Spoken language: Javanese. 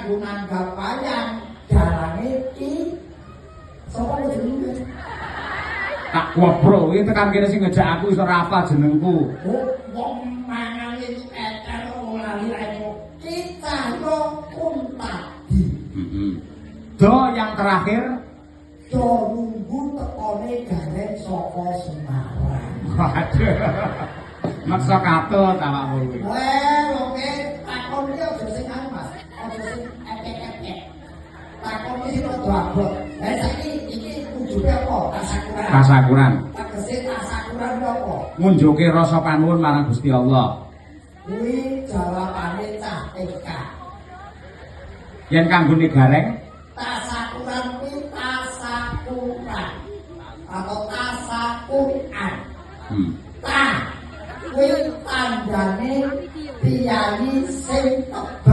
kanggo nanggap wayang dalange Ki sapa jenenge? Tak kwepro iki tekan kene sing ngejak aku iso ora hafal jenengku. Oh, wong mangane itu eter ora lali raimu. Ki Cahyo Kuntadi. Heeh. Do yang terakhir. Do nunggu tekone Gareng saka Semarang. Waduh. Maksa katut awakmu kuwi. Weh, oke, takon iki aja sing anu, Mas. Aja sing epek-epek. Takon iki rada abot. Lah saiki iki ujube apa? Tasakuran. Tasakuran. Tegese tasakuran ku apa? Ngunjuke rasa panuwun marang Gusti Allah. Kuwi jawabane cah TK. Yen kanggone Gareng? Tasakuran kuwi tasakuran atau tasakuran. Ta kuwi tandane piyayi sing tebak.